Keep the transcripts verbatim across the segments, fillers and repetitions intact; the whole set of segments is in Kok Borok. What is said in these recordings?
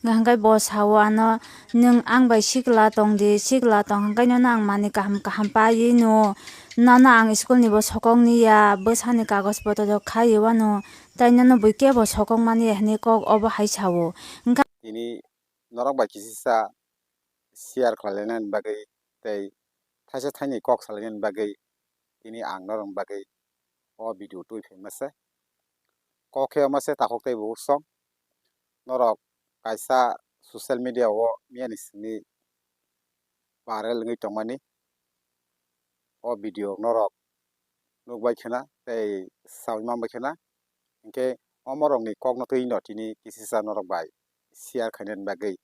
Hingke bo sao ano, "Nwng ang bai sikla tong di, sikla tong hingke nono ang manwi kaham kaham paiwi no, nono ang school ni bo sokong ni ya, bwsani kagoj poto rok khai wano, tei nono bui kebo sokong mani ya," hinwi kok obo hai sao. Hingke tini norok bai kisisa share khlai lainani bagwi tei thaisa thaini kok salainani bagwi tini ang norokni bagwi o video twi phaima se. Kok khe omo se takhuk tei bukhuk song. Norok kaisa social media o miyani simi viral wngwi tongmani. O video norok nukbai khna tei saui manbai khna. Hinkhe omorokni kokno twi no tini kisisa norok bai share khainani bagwi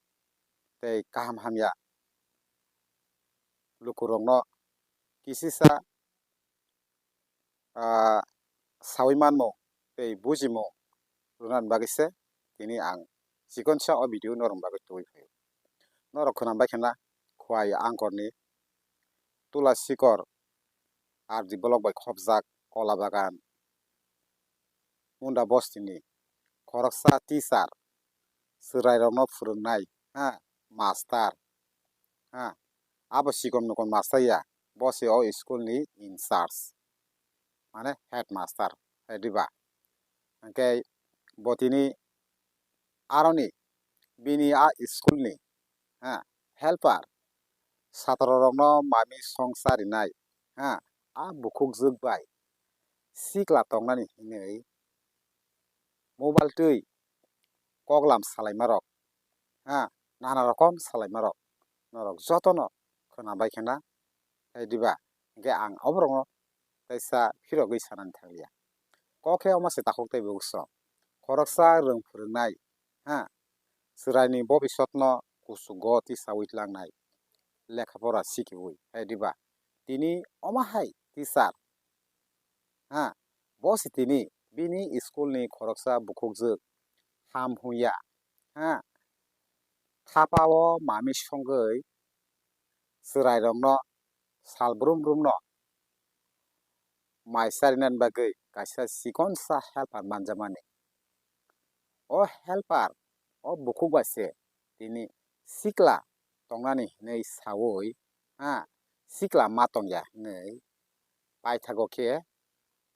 tei kaham hamya lukurokno kisisa, ah, saui manmung tei bujimung rwnani bagwi se tini ang chikonsa o video norokni bagwi tubui phaio. Norok khwnam bai khna Khowai Angkorni Tula Sikor R D block bai khopjak Kola Bagan Munda bostini khoroksa teacher, chwrairokno phwrwngnai, ha, master, ha, abo chikon nokon master ya, bo se o school ni in charge, mane headmaster, hai diba? Hingke bo tini aroni bini a school ni, ha, helper, satrorokno mami songcha rinai, ha, a bukhukjwk bai sikla tongnani hinwi mobile twi koklam salaimarok, ha, nana rokom salaimarok norok jotono khwna bai khna, hai diba? Hingke ang oborokno teisa phirogwi sanani thanglia. Kok khe omo se takhuk tei bukhuk song. Khoroksa rwng phwrwngnai, ha, chwraini bobisotno kuchugo tisaui tlangnai, lekha pora sikiui, hai diba? Tini omo hai teacher, ha, bo se tini bini school ni khoroksa bukhukjwk ham huya, ha, thapa o mami songwi chwrairokno sal brum brumno mai charinani bagwi kaisa chikonsa helper manjakmani. O helper, o bukhuk bai se tini sikla tongnani hinwi saui, ha, sikla ma tongya hinwi paithago khe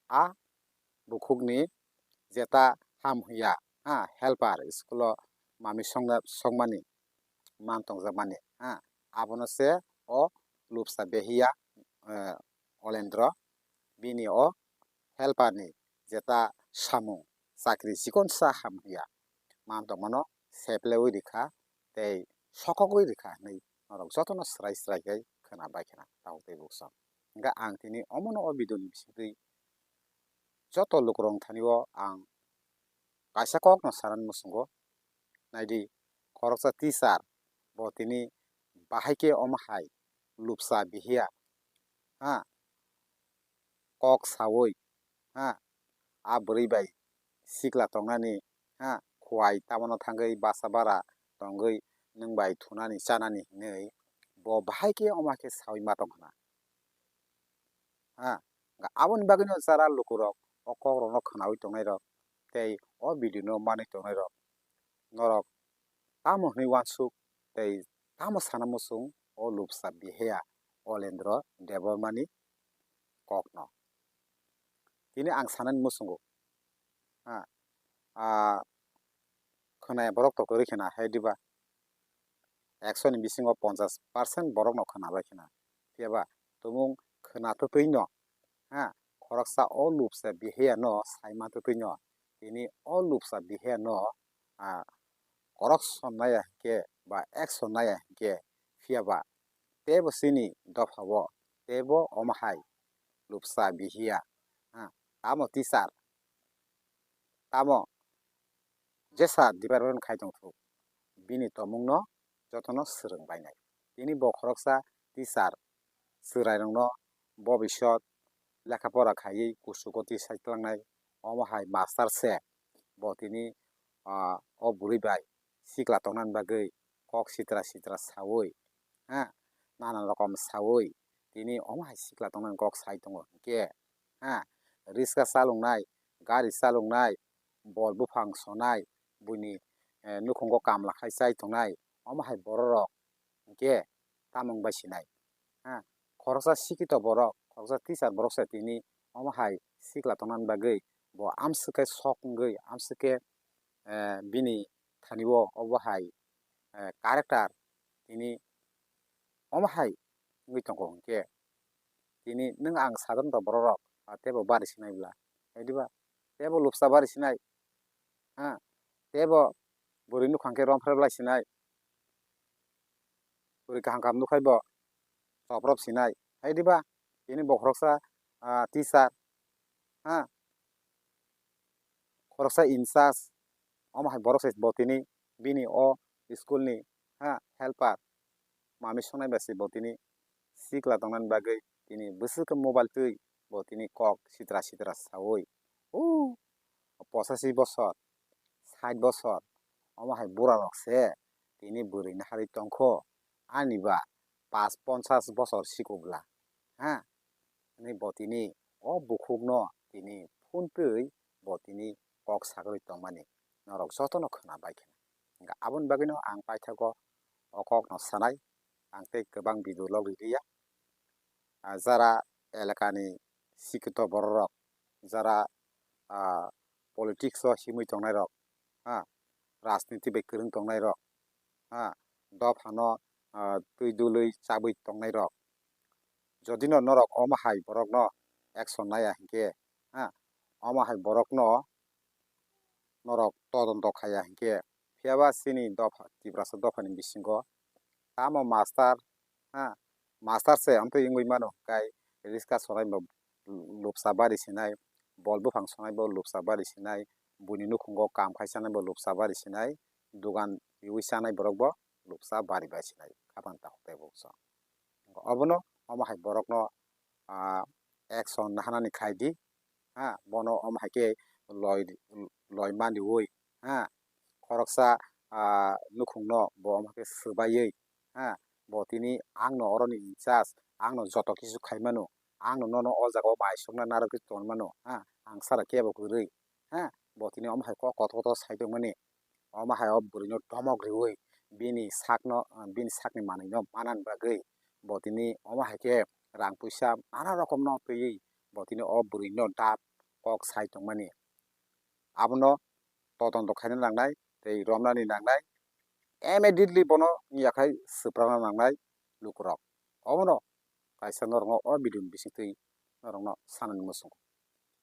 a bukhukni jeta ham huya, ha, helper school o mami songna, songmani man tongjakmani, ha, abono se o lupsa behiya, eh, Olendro bini o helper ni jeta samung chakri chikonsa ham huya man tongmano sepleui rikha tei sokogwi rikha hinwi norok jotono swrai swrai khe khwna bai khna takhuk tei bukhuk song. Hingkhe ang tini omono o video ni bisingtwi joto lukurokni thani o ang kaisa kokno sanani muchungo. Naidi, khoroksa teacher bo tini bahai khe omo hai lupsa bihiya, ha, kok saui, ha, a bwrwi bai sikla tongnani, ha, Khowai tamono thangwi basa bara tongwi nwng bai thunani chanani hinwi bo bahai khe omo khe saui ma tong khna. Ha, aboni bagwino chara lukurok o kokrokno khwnaui tongnairok tei o video no manwi tongnairok norok tamo hwnwi uansuk tei tamo sana muchung o lupsa bihiya Olendro Debbarmani kokno. Tini ang sanani muchungo, ha, a, khwnaya borok to kwrwi khna hai diba? Ekso ni bisingo ponchas percent borokno khwna bai khna. Phiya ba tumung khwna twtwi no, ha, khoroksa o lupsa bihiya no sai man twtwi no, tini o lupsa bihiya no, a, correction naiya hinkhe ba action naiya hinkhe, phiya ba teibo chini dopha o teibo omo hai lupsa bihiya, ha, tamo teacher, tamo jesa department khai tongthok, bini tomungno jotono swrwng bainai. Tini bo khoroksa teacher, chwrairokno bobisot lekha pora khaiwi kuchugo tisai tlangnai, omo hai master se bo tini, ah, o bwrwi bai sikla tongnani bagwi kok sitra sitra saui, ha, nanan rokom saui tini omo hai sikla tongnani kok sai tongo hinkhe, ha, riska chaloknai, gari chaloknai, bol buphang sonai, buini eh, nukhungo kamla khai chai tongnai, omo hai bororok hinkhe tamung bai sinai. Ha, khoroksa sikito borok, khoroksa teacher borok se tini omo hai sikla tongnani bagwi bo amswk khe sok wngwi, amswk khe, eh, bini thani o obo hai, eh, character tini omo hai wngwi tongo hinkhe tini nwng ang sadharanta bororok, ah, teibo bari sinai bwla, hai diba? Teibo lupsa bari sinai, ha, teibo bwrwi nukhung khe romphre bwlai sinai, bwrwi kaham kaham nukhai bo choprop sinai, hai diba? Tini bo khoroksa, ah, teacher, ha, khoroksa in charge, omo hai borok se bo tini bini o school ni, ha, helper, mami songnai bai se bo tini sikla tongnani bagwi tini bwswk khe mobile twi bo tini kok sitra sitra saui, o pochashi bosor, sait bosor, omo hai bura rok se tini bwrwi naharwi tongkho, ani ba pas ponchas bosor sikubla, ha, hwnwi bo tini o bukhukno tini phone twi bo tini kok sagwi tongmani norok jotono khwna bai khe. Hwnkhe aboni bagwino ang paithago o kokno sanai, ang tei kwbang video log rwliya. Ah, jara elakani sikito bororok, jara, ah, politics o himwi tongnairok, ha, rajniti bai kwrwng tongnairok, ha, dophano, ah, twi dului chabwi tongnairok, jodino norok omo hai borokno action naiya hinkhe, ha, omo hai borokno norok todonto khaiya hinkhe, phiyaba chini dopha, Tiprasa dophani bisingo tamo master, ha, master se amtwi wngwi mano, kai riska sonai bo lupsa bari sinai, bol buphang sonai bo lupsa bari sinai, buini nukhungo kam khai chanai bo lupsa bari sinai, dugan riui chanai borok bo lupsa bari bai sinai, khapan takhuk tei bukso. Obono omo hai borokno, ah, action nahanani khlai di, ha, bono omo hai khe loi, loi mandiui, ha, khoroksa, ah, nukhungno bo omo hai khe swbaiwi, ha, bo tini angno oroni in charge, angno joto kisu khai mano, angno nono o jaga o bai sokna narwgwi tongmano, ha, ang sara kebo kwrwi, ha, bo tini omo hai kok kotor kotor sai tongmani, omo hai o bwrwino domok riui bini sakno, bini sakni manwino manani bagwi bo tini omo hai khe rang puisa nana rokomno twiwi bo tini o bwrwino dap kok sai tongmani. Abono todonto khaina nangnai tei romnani nangnai, immediately bono wngya khai swprakna nangnai lukurok. Obono kaisa norokno o video ni bisingtwi norokno sanani muchungo.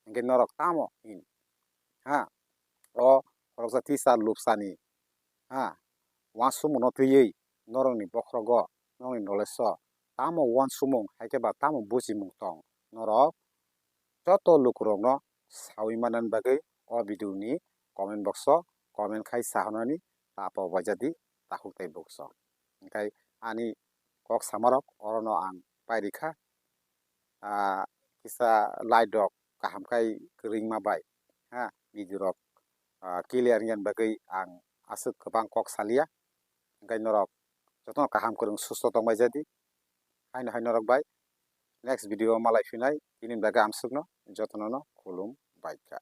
Hinkhe norok tamo hin, ha, o khoroksa teacher lupsani, ha, uansukmungno twiwi norokni bokhorogo, norokni knowledge o tamo uansukmung hai khe ba tamo bujimung tong, norok joto lukurokno saui manani bagwi o video ni comment box o comment khai sahornani ta pobaijadi takhuk tei bukso. Hinkhe ani kok samarok orono ang pairikha, ah, kisa light rok kaham khai kwrwngma bai, ha, video rok, ah, clear wngya bagwi ang aswk kwbang kok salia. Hinkhe norok jotono kaham kwrwng susto tongbai jadi. Haino hai norok bai next video o malai phinai, tini bagwi amsukno jotono no khulum bai kha.